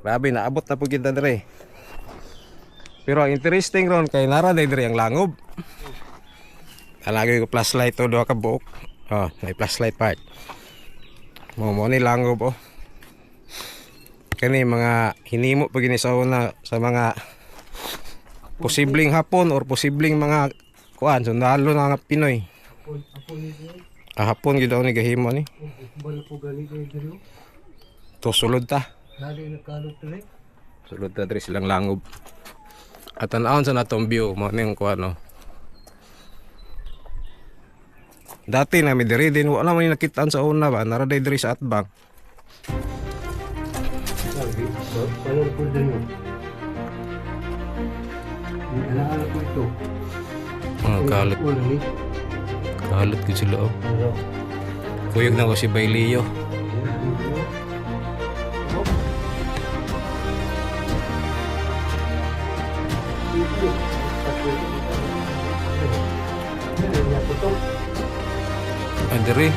Grabe, naabot na po kita dire. Pero ang interesting ron kay nara day dire ang langob. Talagay ko flashlight to duha ka buok. Oh, may flashlight part. Mo mo ni langob oh. Kani mga hinimo pag gini sa una sa mga posibleng Hapon or posibleng mga kuan sundalo na nga Pinoy. Hapon, hapon ni diri. Ah, Hapon gid ni gahimo ni. Balo po gani kay diri. To sulod ta. Nari nakalot diri. Sulod ta diri silang langob. At tan-awon sa natong view mo ning kuan no. Dati na mi diri din wala man nakitaan sa una ba nara day diri sa atbang. Sabi, balo po diri. Ni ala po ito. Mga kalat Una ni. kalat gid sila oh. Ano? Kuyog na ko si Bailio. Ah, diri.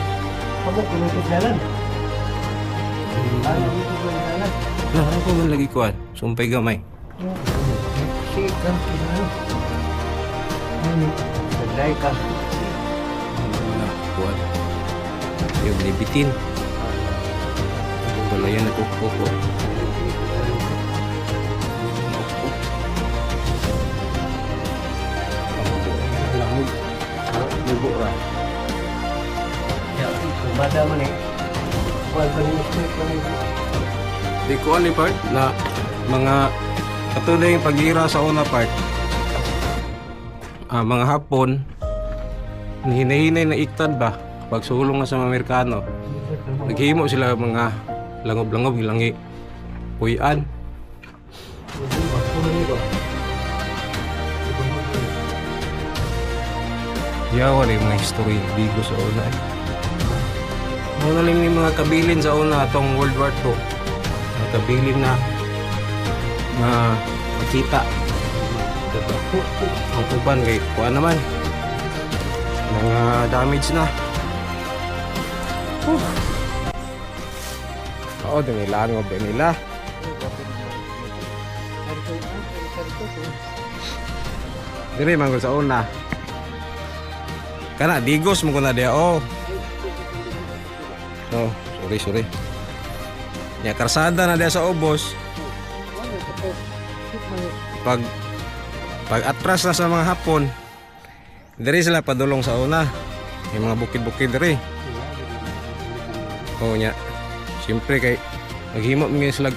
Ako kumikit jalan. Ano ito ba jalan? Na ako man lagi kuan. Sumpay gamay. Si kan ano? Ano? Nagday ka. Na kuan. Yung libitin. Balayan na kukok oh. Langog. Lubo ra. Ya, kumada man eh. Kuan pa ni Mr. pa ni. Di ko ani part na mga katuloy yung pagira sa una part. Ah, mga Hapon hinahinay na iktad ba pagsulong na sa mga Amerikano. Naghimo sila mga langob-langob gilangi puy-an. Yawa rin mga history Bigo sa una eh. Muna lang yung mga kabilin sa una atong World War II. Mga kabilin na na makita. Ito. Ang uban kay kuha naman. Mga damage na. Whew. Oo, din nila ang din nila. Dire manggol sa una. Kana digos mo ko na dia oh. Oh, sorry sorry. Ya karsada na dia sa ubos. Pag pag atras na sa mga Hapon, diri sila padulong sa una. Yung mga bukid-bukid diri. Oo nya. Siyempre kay naghimo man gyud sila.